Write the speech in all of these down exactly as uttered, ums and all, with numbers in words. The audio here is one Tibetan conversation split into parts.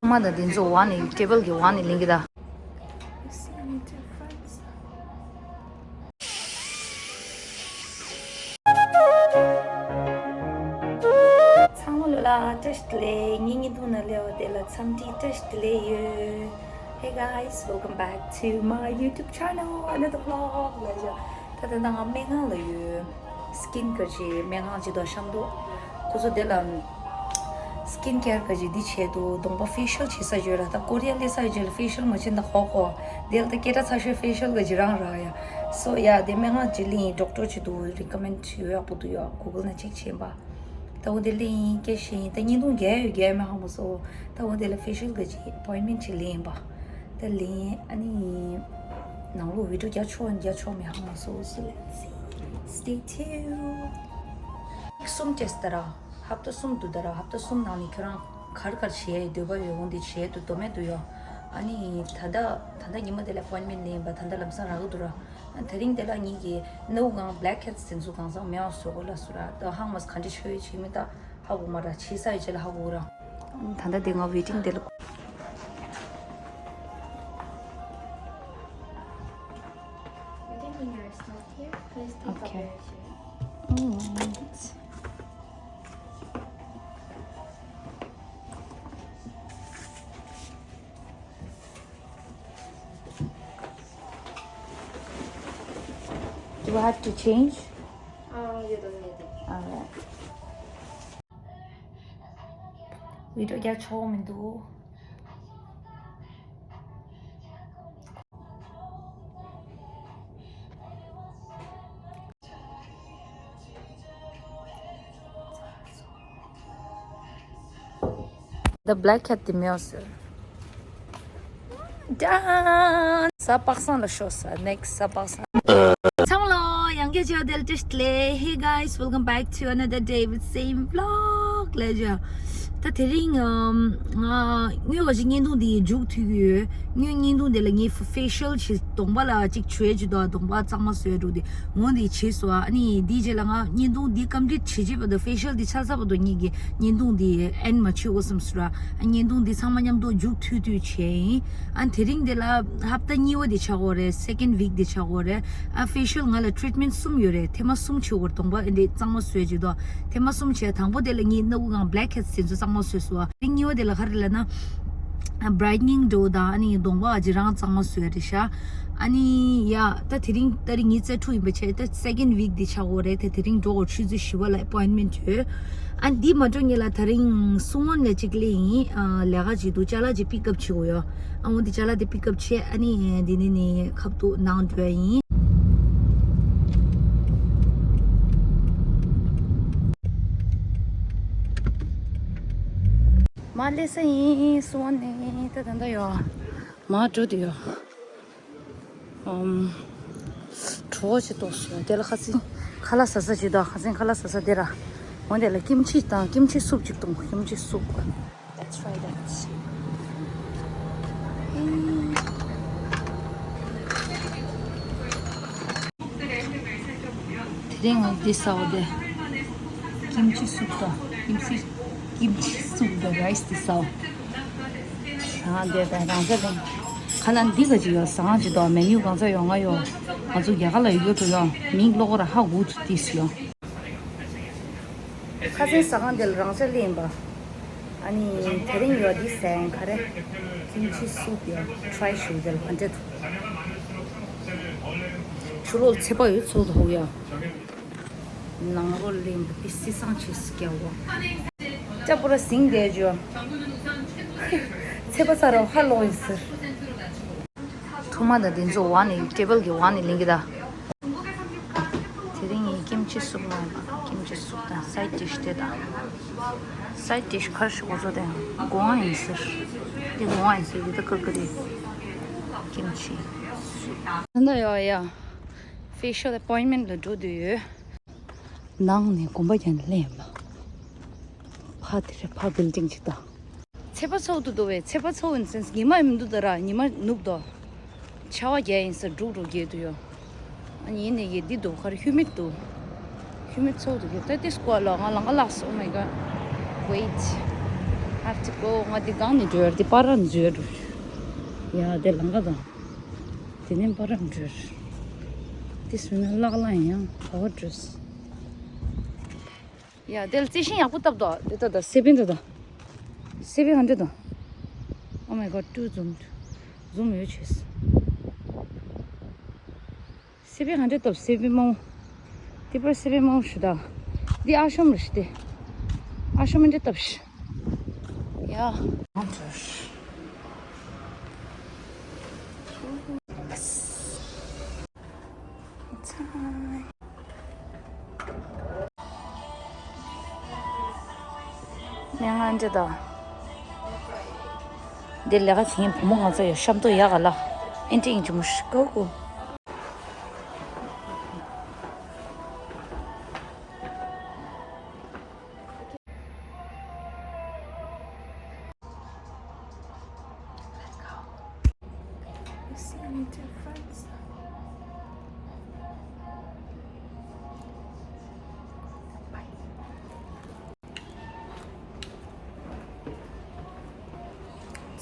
མ་དང་དེ་ཚོ་འོག་ནས་ཊེ་བལ་གྱི་འོག་ནས་ལེན་གྱི་ད། ཚང་མ་ལོ་ལ་བཀྲ་ཤིས་བདེ་ལེགས། ངའི་བརྙན་ཐུང་ནང་སླེབས་པ་དེ་ལ་འཚམས་འདྲི་བཀྲ་ཤིས་བདེ་ལེགས་ཡོད། Hey guys, welcome back to my YouTube channel, another vlog. ལ་ཡ། ད་ད་ལྟ་ང་སྨན་ཁང་ལ་ཡོད། སི་ཀིན་ཀེར་གྱི་སྨན་ཁང་ཅིག་དང་ཤམ་ཐོག་ཁོ་ཚོ་དེ་ལ་སི་ཀིན་ཀེར་གྱི་འདི་བྱས་འདུག་གདོང་པ་ཕེ་ཤལ་བྱེད་ས་ཡོད་ར། ད་ཀོ་རི་ཡ་སླེབས་ས་ཡོད་ཅེས་ལ་ཕེ་ཤལ་མ་བྱེད་ན་ཧོ་ཧོ། དེ་ལ་ད་སྐད་གྲགས་ཚ་ཤོས་ཕེ་ཤལ་གྱི་རང་ར་ཡ། སོ་ཡ་དེ་སྨན་ཁང་ཅིག་ལ་ཡིན། ཌོག་ཊར་ཅིག་འདུག་རི་ཀོ་མེན་ཌི་ཡོད་ཡག་པོ་འདུག་ཡ། གུ་གལ་ན་ཅེག་བྱེད་པ། ད་འོ་དེ་ལེན་སྐད་ཤེས་ཡིན། ད་བརྙན་ཐུང་རྒྱག་ཡོད་རྒྱག་མེད་ཧ་མ་སོ། ད་འོ་དེ་ལ་ཕེ་ཤལ་གྱི་ཨེ་པོ་ཡིན་མེན་ཊི་ཅིག་ལེན་པ། ད་ལེན་ཨ་ནི་ནང་ལོགས་བི་ཌི་ཡོ་རྒྱག་ཆོག་རྒྱག་ཆོག་མེད་ཧ་མ་སོ། So let's see. Stay tuned. གསུམ་བྱས་ད་ར། ཧབ་ཏ་གསུམ་འདུག་ད་ར། ཧབ་ཏ་གསུམ་ནང་ནས་ཁྱོད་རང་གར་གར་བྱེད་ཡའི་འདོད་པ་ཡོད་འོང་དེ་བྱེད་འདུག་དོ་མེད་འདུག་ཡོ། ཨ་ནི་ད་ལྟ་ད་ལྟ་ཉི་མ་དེ་ལ་ཨེ་པོ་ཡིན་མེན་ཊི་ལེན་པ་ད་ལྟ་ལམ་སང་རག་གི་འདུག་ར། དེ་རིང་དེ་ལ་ངེད་ཀྱི་སྣའུ་གང་བྷེ་ལེག་ཧེ་ཌི་དེ་ཚོ་གང་ཚང་མེད་པ་བཟོ་དགོས་ལ་སུ་ར། ད་ཧང་མ་སི་ག་འདྲ་ཆོས་ཡོད་ཆེ་མི་ད་ཧ་གོ་མ་ར། ཆེ་ས་ཡོད་ཆེ་ལ་ཧ་གོ་ར། ད་ལྟ་དེ་ང་ཝེ་ཊིང་དེ་ལ། Okay. All right. Do I have to change? Oh, you don't need it. All right. བི་ཌི་ཡོ་རྒྱག་ཆོག་མི་འདུག The black cat དེ་མེད་ཟེར། Done. ས་པག་སང་ལ་ཤོག་ས། Next ས་པག་སང་། ཚང་མ་ལ་ཡང་བསྐྱར་བཅར་བ་དེ་ལ་བཀྲ་ཤིས་བདེ་ལེགས། Hey guys, welcome back to another day with same vlog. ལ་ཡ། ད་དེ་རིང་ང་དངོས་ག་ཅིག་བརྙན་ཐུང་འདི་མཇུག་མཐུད་ཀྱི་ཡོད། དངོས་བརྙན་ཐུང་འདི་ལ་ངས་ཕེ་ཤལ་བྱེད། གདོང་པ་ལ་ཅིག་བྱོས་ཅིག་དང་གདོང་པ་གཙང་མ་བཟོས་འགྲོ་དེ་འོང་དེ་བྱས་སོ། ཨ་ནི་དེའི་རྗེས་ལ་ང་བརྙན་ཐུང་འདི་ཀམ་པི་ལིཊ་བྱེད་བྱེད་པ་དང་ཕེ་ཤལ་འདི་ཆ་ཚང་བ་དང་ངེད་ཀྱི་བརྙན་ཐུང་འདི་ཨེན་མ་བྱེད་དགོས་བསམ་སོང་ར། བརྙན་ཐུང་འདི་ཚང་མ་མཉམ་དུ་མཇུག་མཐུད་མཐུད་བྱས་ཡིན། ཨ་དེ་རིང་འདི་ལ་ཧབ་ཏ་གཉིས་པ་འདི་ཆགས་ཀྱི་ཡོད་རེད། སེ་ཀེན་ཌི་ཝིག་འདི་ཆགས་ཀྱི་ཡོད་རེད། ཨ་ཕེ་ཤལ་ང་ལ་ཊི་རི་ཊི་མེན་ཊི་གསུམ་ཡོད་རེད། ཐེངས་མ་གསུམ་བྱེད་དགོས་རེད། གདོང་པ་འདི་གཙང་མ་བཟོས་ཅིག་དང་། ཐེངས་མ་གསུམ་བྱས། དང་པོ་དེ་ལ་ངས་སྣ་ཁུག་གང་བྷེ་ལེག་ཧེ་ཌི་དེ་ཚོ་གཙང་མ་བཟོས་སོང་། ཨ་དེ་རིང་གཉིས་པ་དེ་ལ་ག་རེ་ལབ་ན། བྷ་རའི་ཊི་ནིང་འགྲོ་དང་། ཨ་ནི་གདོང་པ་ཨ་ཅེ་རང་གཙང་མ་བཟོས་རེད་ཤག་ཨ་ནི་ཡ་ད་དེ་རིང་ཏ་རིག་ཉི་ཤུ་རྩ་དྲུག་ཡིན་པ་བྱས། ད་སེ་ཀེན་ཌི་ཝིག་འདི་ཆགས་ཀྱི་ཡོད་རེད། ད་དེ་རིང་འགྲོ་དགོས། ཆུ་ཚོད་བཞི་པ་ལ་ཨེ་པོ་ཡིན་མེན་ཊི་ཡོད། ཨ་འདི་མ་འགྲོ་ངེད་ལ་ད་རིང་སུ་ཝོན་ལ་གཅིག་སླེབས་ཡིན། ཨ་ལས་ཀ་ཅིག་འདུག་ཅ་ལག་ཅིག་པིག་ཨབ་བྱེད་དགོས་ཡོད། ཨ་འོ་འདི་ཅ་ལག་དེ་པིག་ཨབ་བྱས། ཨ་ནི་འདི་ནས་ནི་ཁ་ཐུག་ནང་འགྲོ་ཡ་ཡིན། མར་སླེབས་ས་ཡིན། སུ་ཝོན་ནས་ད་ད་ད་ཡོད། མར་འགྲོ་དུས་ཡོད། ཨམ། གྲོགས་ཅིག་ཏོག་སོང་། དེ་ལ་ཁ་སང་ཁ་ལག་ཟ་ས་ཅིག་དང་། ཁ་སང་ཁ་ལག་ཟ་ས་དེ་ར། འོ་དེ་ལ་ཀིམ་ཆི་དང་། ཀིམ་ཆི་སུབ་ཅིག་འཐུང་། ཀིམ་ཆི་སུབ། That's right, that's it. དེ་རིང་ང་འདི་ཟ་བ་དེ། ཀིམ་ཆི་སུབ་དང་། ཀིམ་ཆི། ཀིམ་ཆི་སུབ་དང་རའི་སི་དེ་ཟ་བ། ཟ་ཁང་དེ་དང་རང་ས་དང་། ཁ་ལག་འདི་ག་ཅིག་ཡོད། ཟ་ཁང་ཅིག་དང་མེ་ནིའུ་གང་ཚ་ཡོད་ང་ཡོད། ང་ཚོ་རྒྱ་གར་ལ་ཡོད་འགྲོ་ཡོད། མིང་ཀློག་གོ་ར་ཧ་གོ་ཐུབ་དེ་སུ་ཡོད། ཁ་སང་ཟ་ཁང་དེ་ལ་རང་ཅག་སླེབས་ཡིན་པ། ཨ་ནི་དེ་རིང་ཡོད་འདི་ཟ་ཡིན། ག་རེ། ཀིམ་ཆི་སུབ་ཡོད། ཊི་རའི་ཞུ་དེ་ལ་ག་འདྲ་འདུག་ཆུ་ལོག་ཚད་པ་ཡོད་ཚོད་དུ་ཧོ་ཡ། ནང་ལོགས་ལེན་པ་དེ་སི་སང་ཆེ་སི་ཀྱ་བོ། ཅ་པོ་ར་ཟིང་དེ་ཇོ། ཚེ་པ་ས་ར་ཧ་ལོ་ཡི་སི། ཐུ་མ་དང་དེ་ཚོ་འོག་ནས། ཊེ་བལ་གྱི་འོག་ནས་ལེན་གྱི་ད། དེ་རིང་ངས་ཀིམ་ཆི་སུབ་མ་ཡིན་པ། ཀིམ་ཆི་སུབ་དང་སའི་ཌི་ཤི་དེ་དང་། སའི་ཌི་ཤི་ཁར་ཤོག་ཚོ་དང་སྒོ་ང་ཡིན་ཟེར། དེ་སྒོ་ང་ཡིན་ཟེར། དེ་ད་ཀུར་ཀུ་རེ། ཀིམ་ཆི་སུབ། ད་ཡོ་ཡ། ཕེ་ཤལ་ཨེ་པོ་ཡིན་མེན་ཊི་ལ་འགྲོ་འདོད་ཡོད། ནང་ནས་གོམ་པ་རྒྱག་ནས་སླེབས་ཡིན་པ། ཕ་དེ་རེད། ཕ་བིལ་ཌིང་ཅིག་དང་། ཚེ་པ་ཚོགས་འདུ་འདུག་བས། ཚེ་པ་ཚོགས་ཡིན་སེམས། ཉི་མ་མི་འདུག་ད་ར། ཉི་མ་ནུབ་དོ། ཆར་པ་རྒྱག་ཡིན་ས། འབྲུག་འབྲུག་རྒྱག་འདུག་ཡོ། ཨ་ནི་ཡིན་ནས་ཀྱི་འདི་འདུག་ག་རེ། ཧིའུ་མིཌ་འདུག་ཧིའུ་མིཌ་ཚོགས་འདུ་གི་ད་ཏིས་ཀོ་ལོ་ང་ལང་ཀ་ལགས་སོ། Oh my god, wait. ཨ་ཅི་ཀོ་ང་འདི་སྒང་ནས་འགྲོ་ཡར་འདི་པར་ར་འཛུལ་འགྲོ། ཡ་དེ་ལང་ཀ་དང་། དེ་ནས་པར་ར་འགྲོ། དེ་སུ་ན་ལག་ལ་ཡང་ག་བ་འགྲོས། ཡ་དེ་ལ་རྩི་ཤིང་ཡག་པོ་བཏབ་དོ། དེ་ལྟ་དང་སེ་བན་དེ་དང་། སེ་བན་ཧན་ཌེ་དང་། Oh my god, too zoomed. Zoom ཡོད་ཆེས། སེ་བན་ཧན་ཌེ་བཏབ་སེ་བན་མང་། དེ་པར་སེ་བན་མང་ཞུ་ད། འདི་ཨ་ཤོམ་རེད་ཤི་དེ། ཨ་ཤོམ་འདི་བཏབ་ཤི། ཡ། མི་ང་འདྲི་ད། འདི་ལས་ཀ་བྱེད་མཁན་བུ་མོ་ང་ཚོ་ཡོད་ཤམ་ཏོ་ཡག་ག་ལ། ཨེ་འདྲི་ཡིན་གྱི་མོ་ཤི་ཀོ་ཀོ། You see any difference?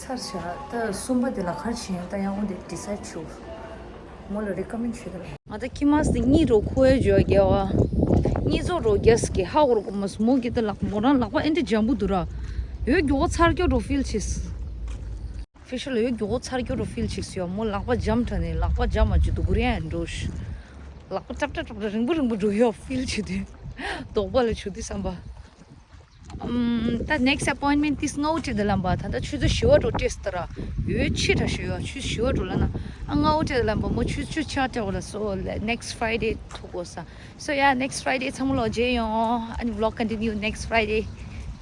ཚར་བྱ་ད་གསུམ་པ་དེ་ལ་གར་ཕྱིན་ད་ཡང་འོ་དེ་ཌི་སའིཌ་བྱུག་མོ་ལ་རི་ཀ་མེན་ཌ་བྱེད་ད། ང་ད་ཁྱི་མ་སི་གཉིས་རོ་ཁོའི་ཇོ་རྒྱལ་བ། གཉིས་ཚོ་རོ་རྒྱལ་སི་ཀི་ཧ་གོ་རོ་གོ་མ་སི་མོ་གི་ད་ལག་མོ་རང་ལག་པ་ཨེ་འདྲ་འཇམ་པོ་འདུག་ར། ཡོད་མགྱོགས་ཚར་སྐྱོ་རོ་ཕིལ་བྱེད་སི། ཕེ་ཤལ་ཡོད་མགྱོགས་ཚར་སྐྱོ་རོ་ཕིལ་བྱེད་སི་ཡོད་མོ་ལག་པ་འཇམ་དྲ་ནས་ལག་པ་འཇམ་མ་བྱེད་དུ་གུ་རེ་ཡང་འགྲོ་ཤི། ལག་པ་ཀྲབ་ཀྲབ་ཀྲབ་ཀྲབ་རིང་པོ་རིང་པོ་འགྲོ་ཡོད་ཕིལ་བྱེད་དུས། དོགས་པ་ལ་ཆུ་དུས་བསམ་པ། ད་next appointment དེ་སྔ་བོ་སྤྲད་དེ་ལམ་པ་ད་ལྟ་ཆུ་ཚོད་བཞི་བ་འགྲོ་སྤྲད་སྟ་ར། ཡོད་ཕྱི་དྲ་ཞུ་ཡོད་ཆུ་བཞི་བ་འགྲོ་ལ་ན། ཨ་སྔ་བོ་སྤྲད་དེ་ལམ་པ་མོ་ཆུ་ཆུ་ཆ་སྤྲད་བ་ལ་so next Friday ཐུག་གོ་ས། So yeah, next Friday ཚང་མ་ལོ་རྗེས་ཡོང་། ཨ་ནི་vlog continue next Friday.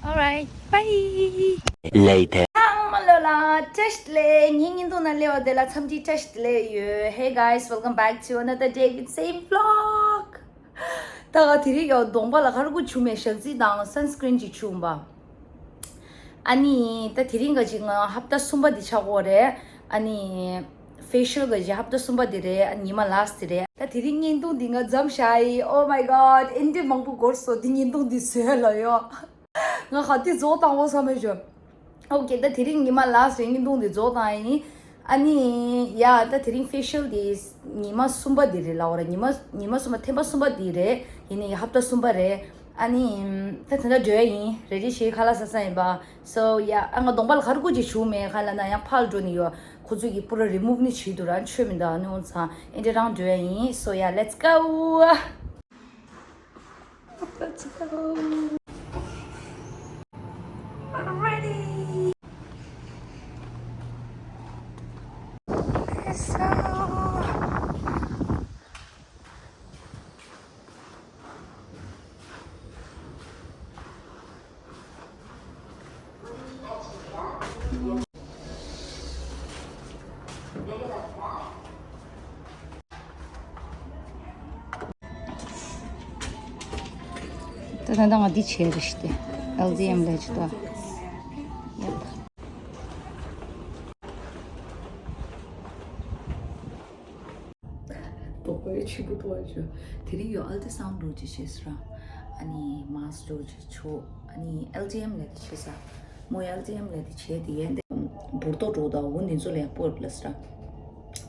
Alright, bye. Later. ཚང་མ་ལོ་ལ་བཀྲ་ཤིས་བདེ་ལེགས། ངའི་བརྙན་ཐུང་ནང་སླེབས་པ་དེ་ལ་འཚམས་འདྲི་བཀྲ་ཤིས་བདེ་ལེགས་ཡོད། Hey guys, welcome back to another day with same vlog. ད་ག་དེ་རིང་ཡང་གདོང་པ་ལ་ག་རེ་གོ་བྱུགས་མེད། ཞག་རྩི་དང་sunscreen ཅིག་བྱུགས་པ། ཨ་ནི་ད་དེ་རིང་ག་ཅིག་ང་ཧབ་ཏ་གསུམ་པ་འདི་ཆགས་ཀྱི་ཡོད་རེད། ཨ་ནི་ཕེ་ཤལ་ག་ཅིག་ཧབ་ཏ་གསུམ་པ་འདི་རེད། ཨ་ཉི་མ་last འདི་རེད། ད་དེ་རིང་བརྙན་ཐུང་འདི་ང་མཚམས་བཞག་ཡིན། Oh my god, ཨེ་འདྲ་མང་པོ་འགོར་སོང་འདི་བརྙན་ཐུང་འདི་བཟོས་ལ་ཡོད། ང་ག་དུས་རྫོགས་བཏང་འོ་བསམ་པའི་བྱུང་། Okay, ད་དེ་རིང་ཉི་མ་last རེད། བརྙན་ཐུང་འདི་རྫོགས་བཏང་ཡིན། ཨ་ནི་ཡ་ད་དེ་རིང་ཕེ་ཤལ་འདི་ཉི་མ་གསུམ་པ་འདི་རེད་ལབ་པ་རེད། ཉི་མ་ཉི་མ་གསུམ་པ་ཐེངས་པ་གསུམ་པ་འདི་རེད། ཡིན་ནའི་ཧབ་ཏ་གསུམ་པ་རེད། ཨ་ནི་ད་དེ་འདྲ་འགྲོ་ཡ་ཡིན། རེ་ཌི་བྱེད་ཁ་ལག་ཟ་ས་ཡིན་པ། So yeah, ཨ་ང་གདོང་པ་ལ་ག་རེ་གོ་ཅིག་བྱུགས་མེད་ག་ལབ་ན་ཡང་ཕར་འགྲོ་ནི་ཡོད། ཁོ་ཚོས་ཀྱི་པུ་ར་རི་མུབ་ནི་བྱེད་འདུག་ར། ཆོ་མི་འདུག་ཨ་ནི་འོ་ཚང་ཨེ་འདྲ་རང་འགྲོ་ཡ་ཡིན། So yeah, let's go. Let's go. I'm ready. Let's go. ད་ད་ང་འདི་བྱས་རེད་ཤི་སྟེ། ཨེལ་ཌི་ཨེམ་ལས་ཅི་ད། དོགས་པའི་ཆུ་བུ་ཏོ་བ་ཆུ། དེ་རིང་ཡོ་ཨལ་ཏི་སང་འགྲོ་ཅི་བྱེད་ས་ར། ཨ་ནི་མཱས་འགྲོ་ཅི་ཆོ། ཨ་ནི་ཨེལ་ཏི་ཨེམ་ལས་དེ་བྱེད་ས། མོ་ཨེལ་ཏི་ཨེམ་ལས་དེ་བྱེད་དེ་ཡན་དེ། འབུར་ཏོ་འགྲོ་ད་འུ་ནི་ཚོ་ལས་པོར་ལ་ས་ར།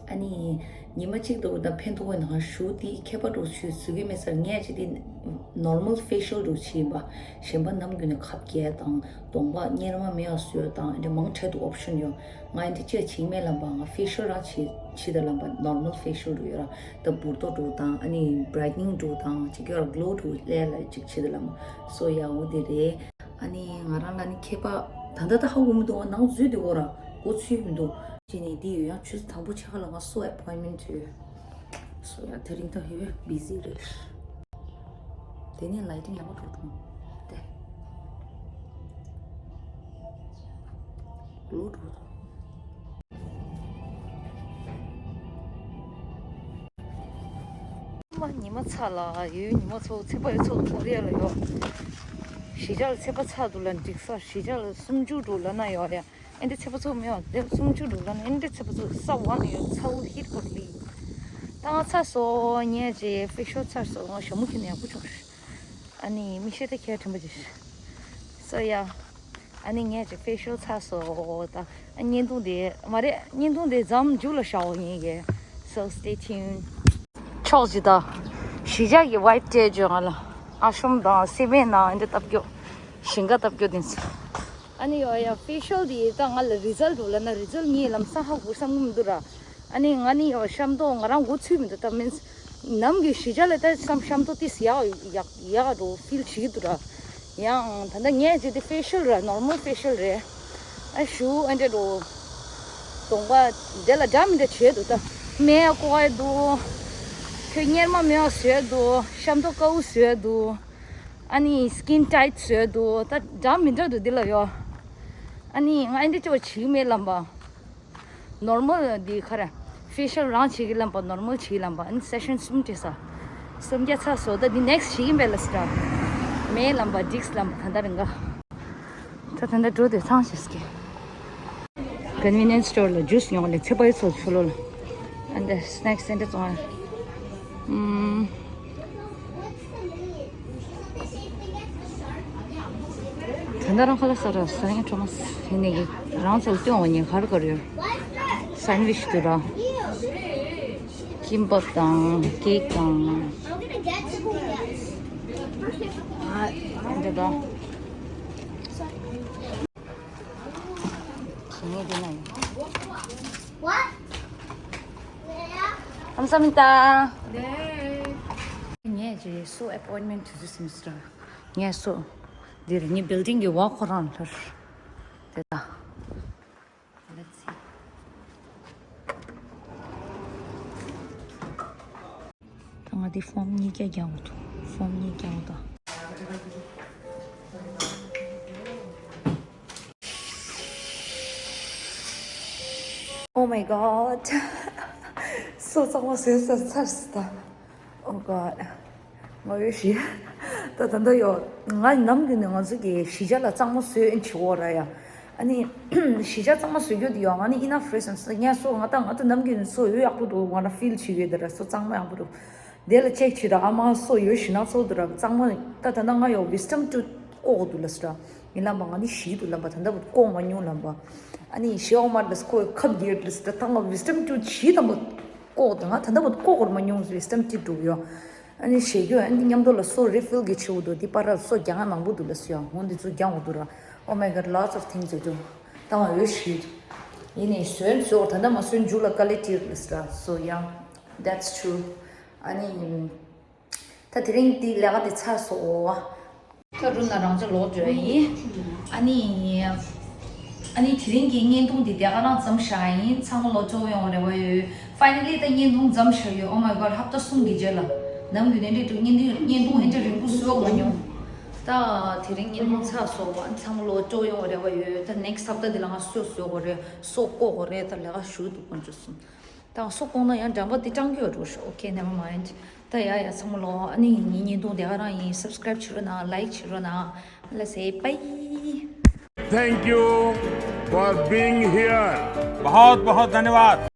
ཨ་ནི་ཉི་མ་གཅིག་ཏུ་ད་ཕན་ཐོགས་ནང་ཞུ་དེ་ཁྱད་པར་འགྲོ་ཆུ་ཟུག་གི་མེད་ས་ར། ངས་ཅི་དེ་ནོར་མལ་ཕེ་ཤལ་འགྲོ་བྱེད་ཡིན་པ། གཞན་པ་ནམ་རྒྱུན་ནས་ཁབ་རྒྱས་དང་གདོང་པ་གཉེར་མ་མེད་པ་བཟོས་དང་འདི་མང་ཆེ་དུ་ཨོབ་ཤན་ཡོད། ང་འདི་ཅི་བྱེད་མེད་ལམ་པ་ང་ཕེ་ཤལ་རང་བྱེད་བྱེད་ད་ལམ་པ་ནོར་མལ་ཕེ་ཤལ་འགྲོ་ཡོད་ར། ད་འབུར་ཏོ་འགྲོ་དང་ཨ་ནི་བྷ་རའིཊ་ནིང་འགྲོ་དང་ཅི་ག་ར་གློ་འགྲོ་ལས་ལ་ཅིག་བྱེད་ད་ལམ་པ། སོ་ཡ་འོ་དེ་རེད། ཨ་ནི་ང་རང་ལ་ནི་ཁྱད་པར་ད་ལྟ་ད་ཧ་གོ་མི་འདུག་ནང་འཛུལ་དུས་འོ་ར་གོ་ཚུལ་མི་འདུག་ཅི་ནི་འདི་ཡོད་ཡང་ཆུ་ཚོད་དང་པོ་ཆགས་ལ་ང་སོ་ཨེ་པོའིན་མེན་ཊི་ཡོད། སོ་ཡ་དེ་རིང་ད་ཧེ་བི་ཟི་རེད། དེ་ནས་ལའི་ཊིང་ཡག་པོ་འགྲོ་དང་། དེ། ལོ་འགྲོ་དང་། མ་ཉི་མ་ཚ་ལ་ཡོད་ཉི་མ་ཚོ་ཚེ་པ་ཡོད་ཚོ་ཀོ་རི་ཡ་ལ་ཡོད། གཞིས་ཆགས་ལ་ཚེ་པ་ཚ་འདུག་ལ་འགྲིག་ས་གཞིས་ཆགས་ལ་སུམ་ཅུ་འགྲོ་ལ་ན་ཡོད་ཡ། ཨེ་འདྲ་ཚེ་པ་ཚོ་མེད་པ་དེ་སུམ་ཅུ་འགྲོ་ལ་ན་ཨེ་འདྲ་ཚེ་པ་ཚོ་ས་བ་ནས་ཡོད་ཚ་བོ་ཧིད་པོ་ལི། ད་ང་ཚ་སོ་ཉལ་རྗེས་ཕེ་ཤལ་ཚར་སོ་ང་ཞྭ་མོ་ཁྱེར་ནས་ཡག་པོ་བྱུང་། ཨ་ནི་མི་ཤེས་ད་ཁྱེད་དྲན་པ་ཅིག་སོ་ཡ། ཨ་ནི་ངས་ཅིག་ཕེ་ཤལ་ཚར་སོང་ད། ཨ་བརྙན་ཐུང་དེ་མ་རེད། བརྙན་ཐུང་དེ་མཚམས་མཇུག་ལ་བཞག་ཡོང་ཡིན་གྱི། So stay tuned. ཕྱོགས་ཅིག་ད། གཞིས་ཆགས་ཀྱི་ཝའིབ་སྤྲད་བྱོས་ང་ལ། ཨ་ཤོམ་དང་སི་པན་དང་འདི་ལྟ་སྐྱོ། ཞིང་ཁ་ལྟ་སྐྱོ་དེ་ཚོ། ཨ་ནི་ཡོ་ཡ་ཕེ་ཤལ་དེ་ད་ང་ལ་རི་ཛལ་འདུག་ལབ་ན་རི་ཛལ་ངས་ལམ་སང་ཧ་གོ་བསམ་གི་མི་འདུག་ར། ཨ་ནི་ང་ནི་ཡོ་ཤམ་ཏོག་ང་རང་མགོ་ཚོས་མི་འདུག་ད་མིན། ནམ་གྱི་གཞིས་ཆགས་ལ་ད་བསམ་ཤམ་ཏོག་ཏིས་ཡག་ཡག་ཡག་འགྲོ་ཕིལ་བྱེད་ཀྱི་འདུག་ར། ཡང་ད་ལྟ་ངས་བྱས་ཏེ་ཕེ་ཤལ་ར་ནོར་མལ་ཕེ་ཤལ་རེད། ཨ་ཞུ་ཨ་འདྲ་འགྲོ། གདོང་པ་དེ་ལ་འདྲ་མི་འདྲ་བྱས་འདུག་ད། སྨན་བཀོག་ཡ་འདུག་ཁོས་གཉེར་མ་སྨན་བ་བཟོས་འདུག་ཤམ་ཏོག་དཀར་པོ་བཟོས་འདུག་ཨ་ནི་སི་ཀིན་ཊའིཊ་བཟོས་འདུག་ད་འདྲ་མི་འདྲ་འདུག་འདི་ལ་ཡོ། ཨ་ནི་ང་ཨ་འདྲ་ཅོ་བྱེད་ཀྱི་མེད་ལམ་པ། ནོར་མལ་འདི་ག་རེ། ཕེ་ཤལ་རང་བྱེད་ཀྱི་ལམ་པ་ནོར་མལ་བྱེད་ཀྱི་ལམ་པ་ཨ་ནི་སེ་ཤན་གསུམ་བྲིས་ས། སུམ་བརྒྱ་ཚར་སོང་ད་འདི་ནེག་སི་བྱེད་ཀྱི་མེད་ལ་སི་ཏྲ། མེད་ལམ་པ་འགྲིགས་ལམ་པ་ད་ལྟ་རིང་ག་ད་ད་ལྟ་འགྲོ་དེ་ཚང་ཞིག་སྐྱེ། Convenience store ལ་ཇུས་ཉོ་ལེ་ཚེ་པའི་ཚོ་ཆུ་ལོ་ལ། And the snacks and that's all. ཨམ། ད་ལྟ་རང་ཁ་ལ་ས་ར་ས་ཡང་ཁྲོ་མ་ས་ནས་ཀྱི་རང་ཚོ་སྟོན་འོ་ཉེ་གར་གར་ཡོད། སན་ཝིཆ་དུ་ར། ཀིམ་པབ་དང་ཀེག་དང་། ཨ་འདི་དང་། གང་ཡིན་དེ་ན་ཡིན། What? ཁམས་བཟང་མི་ལྟ། ངས་ཀྱི་སུ་ཨེ་པོའིན་མེན་ཊི་དུ་ཟིན་སི་ཏྲ། ངས་སུ། འདིར་ངའི་བིལ་ཌིང་གི་ཝོག་ཁོ་རང་ལྷར། དེ་ལྟ། Let's see. ད་ང་འདི་ཕོམ་གཉིས་བརྒྱ་རྒྱག་འོ་ཐུ། ཕོམ་གཉིས་རྒྱག་འོ་ད། Oh my god. སོ་གཙང་མ་བཟོས་ཚར་ཚར་སོང་ད། Oh god. ང་ཡོད་ཤི། ད་ད་ད་ཡོ། ང་ནམ་རྒྱུན་ནས་ང་ཚོ་གི་གཞིས་ཆགས་ལ་གཙང་མ་བཟོས་ཨེ་འཆི་འོ་ར་ཡ། ཨ་ནི། གཞིས་ཆགས་གཙང་མ་བཟོ་རྒྱུ་དེ་ཡོ་ང་ནི་enough reasons ངས་སོ་ང་ད་ང་ད་ནམ་རྒྱུན་ནས་སོ་ཡོད་ཡག་པོ་འདུག་ང་ད་ཕིལ་བྱེད་ཡོད་དེ་ར་སོ་གཙང་མ་ཡག་པོ་འདུག་དེ་ལ་ཅེག་བྱེད་ར་ཨ་མ་སོ་ཡོད་ཤི་ན་ཚོ་འདུག་ར་གཙང་མ་ད་ད་ད་ང་ཡོ་ཝིས་ཌམ་ཊུ་ཐ་བཀོག་འདུག་ལ་སི་ར། ཡིན་ལ་མ་ང་ནི་ཤི་འདུག་ལ་མ་ད་ད་བཀོག་མ་མྱོང་ལ་མ། ཨ་ནི་ཤི་འོ་མ་ལ་སི་ཁོ་ཁབ་རྒྱལ་ལ་སི་ད་ད་ང་ཝིས་ཌམ་ཊུ་ཐ་ཤི་ད་མ། ལྐོག་དང་ང་ད་ལྟ་བུ་ལྐོག་གོར་མ་མྱོང་ཟེར་སི་སི་ཊམ་ཅིག་འགྲུབ་ཡོད། ཨ་ནི་ཞེ་རྒྱུ་ཨ་ནི་མཉམ་དུ་ལ་སོ་རི་ཕིལ་གི་ཆེ་བོ་འདུག་འདི་པར་ར་སོ་རྒྱ་ང་མང་པོ་འདུག་ལ་སུ་ཡང་འོ་འདི་ཚོ་རྒྱང་འོ་འདུག་ར། Oh my god, lots of things to do. ད་ང་འོས་ཞུས། ཡིན་ནའི་སོན་སོ་ད་ལྟ་མ་སོན་འཇུག་ལ་ཀ་ལེ་ཏིར་ལ་སི་ར་སོ་ཡང་། That's true. ཨ་ནི། ད་དེ་རིང་འདི་ལས་ཀ་འདི་ཚར་སོང་། ད་རུ་ན་རང་ཅག་ལོག་འགྲོ་ཡིན། ཨ་ནི། ཨ་ནི་དེ་རིང་གི་བརྙན་ཐུང་འདི་དེ་ག་རང་མཚམས་བཞག་ཡིན། ཚང་མ་ལོ་ཅོག་ཡོང་བ་རེ་བ་ཡོད། Finally ད་བརྙན་ཐུང་མཚམས་བཞག་ཡོད། Oh my god, ཧབ་ཏ་གསུམ་གྱི་རྗེས་ལ། ནམ་རྒྱུན་ནས་འདྲི་འདུག་བརྙན་ཐུང་བརྙན་ཐུང་ཧེ་ཅ་རིང་པོ་བཟོས་མ་མྱོང་། ད་དེ་རིང་བརྙན་ཐུང་ཚར་སོང་བ། ཚང་མ་ལོ་ཅོག་ཡོང་བ་རེ་བ་ཡོད། ད་next ཧབ་ཏ་འདི་ལ་ང་སོ་བཟོ་དགོས་རེད། སོ་བཀོག་དགོས་རེད། ད་ལས་ཀ་ཞུ་འདུག་དཀོན་མཆོག་གསུམ། ད་སོ་བཀོག་ན་ཡང་འགྲམ་པ་འདི་སྐྲངས་ཀྱི་ཡོད་འགྲོ་ཤོག Okay, never mind. ད་ཡ་ཡ་ཚང་མ་ལོ། ཨ་ནི་ངའི་བརྙན་ཐུང་དེ་ག་རང་ཡིན། སབ་སི་ཀ་རེབ་བྱེད་རོགས་གནང་། ལའིག་བྱེད་རོགས་གནང་། Let's say bye. Thank you for being here. बहुत बहुत धन्यवाद.